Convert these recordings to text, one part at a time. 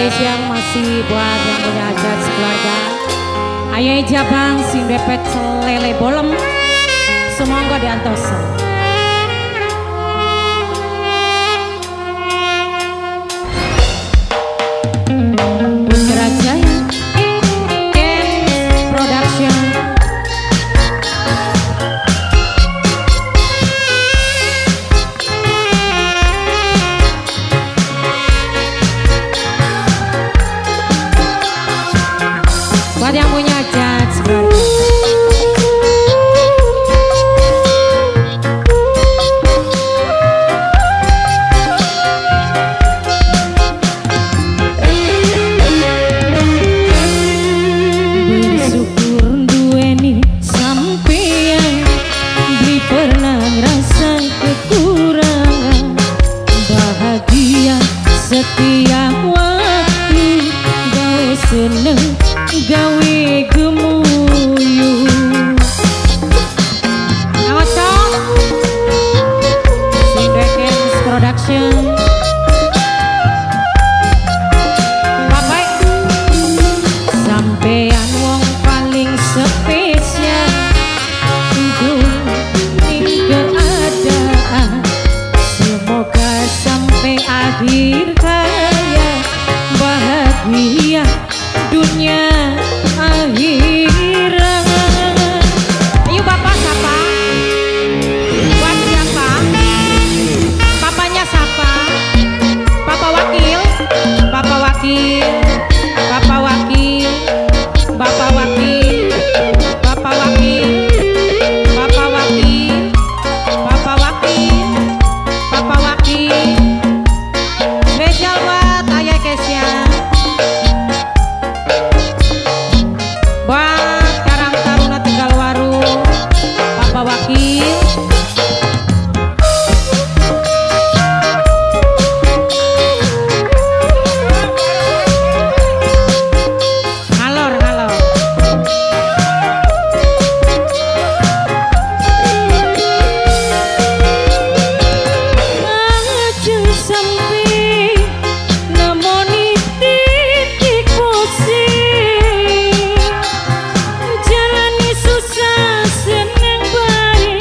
Spesial masih buat yang punya hajat sekeluarga. Ayah Jabang sing depet selele bolem. Semoga diantosan. Putra Jaya Ken Production. Buat yang punya hajat sekeluarga. Bersyukur duweni sampeyan, beli pernah ngrasa kekurangan. Bahagia setiap waktu, gawe seneng gawe gemuyu. Awak Sindekens Production. Bapak sampean wong paling spesial ning keadaan. Semoga sampai akhir hayat bahagia dunia akhirat. Ayo bapak siapa? Buat siapa? Papanya siapa? Papa wakil? Papa wakil? Bapak wakil? Bapak wakil? Bapak wakil? Bapak wakil? Bapak wakil? Bapak wakil? Spesial buat ayah Kesya. Buat Karang Taruna Tegalwaru, Papa Wakil. Ngalor ngalor. Aja sampai nemoni titik pusing, jalani susah seneng bae,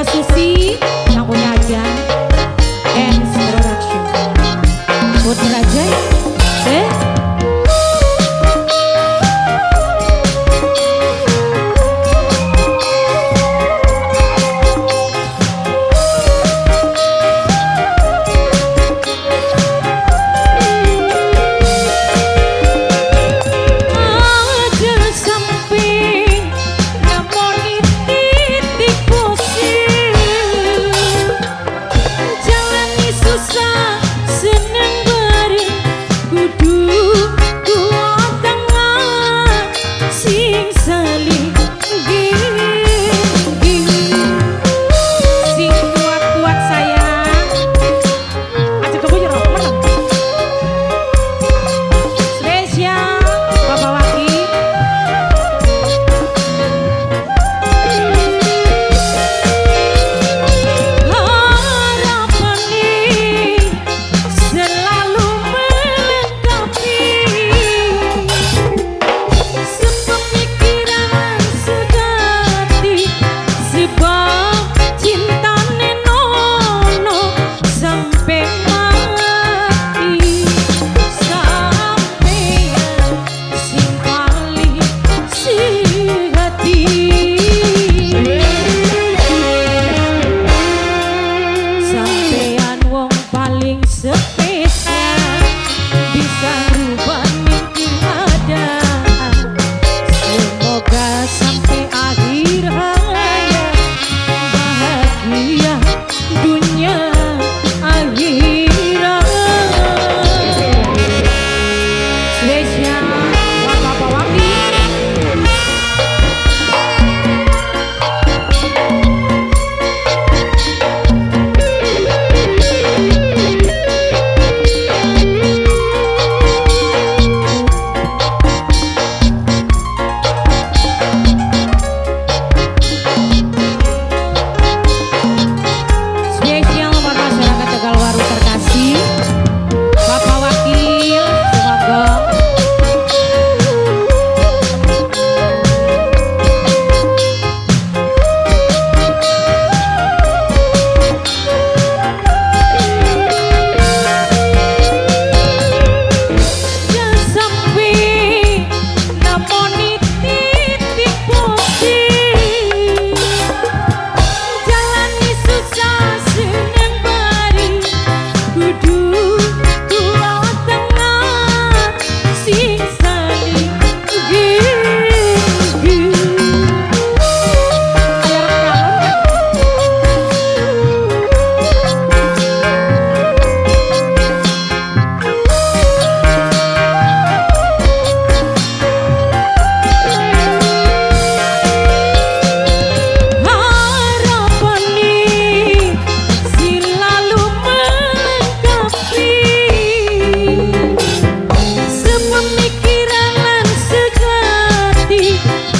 Spesial Susi yang punya aja Dance Production Putra Jaya. Aja sampai namoni titik pusing, jalani susah seneng bareng, kudu kuat tengah sing saling gigi, sing kuat-kuat sayang, aja kebuyur menang. Spesial Bapak Waki. Harapan ini selalu melengkapi sepemikiran sejati, sebab cintane nono sampai mati, sampai sing paling sejati. Sampean wong paling spesial, bisa rubah keadaan. Semoga sampai akhir hayat bahagia dunia akhirat. Spesial buat Bapak Waki. Spesial buat masyarakat Tegalwaru terkasih, Bapak Wakil, semoga. Jangan sampai namoni titik pusing, jalani susah seneng bareng, kudu kuat tengah sing saling gigi. Ayo rekaman. Harapan ini selalu melengkapi sepemikiran lan sejati,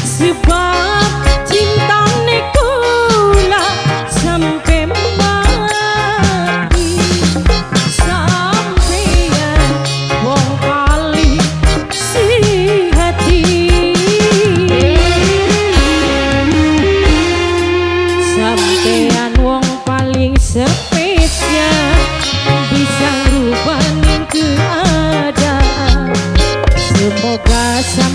sebab cintane kula sampai mati, sampean wong paling sejati, sampean wong paling spesial, bisa rubah ning keadaan. Semoga sampai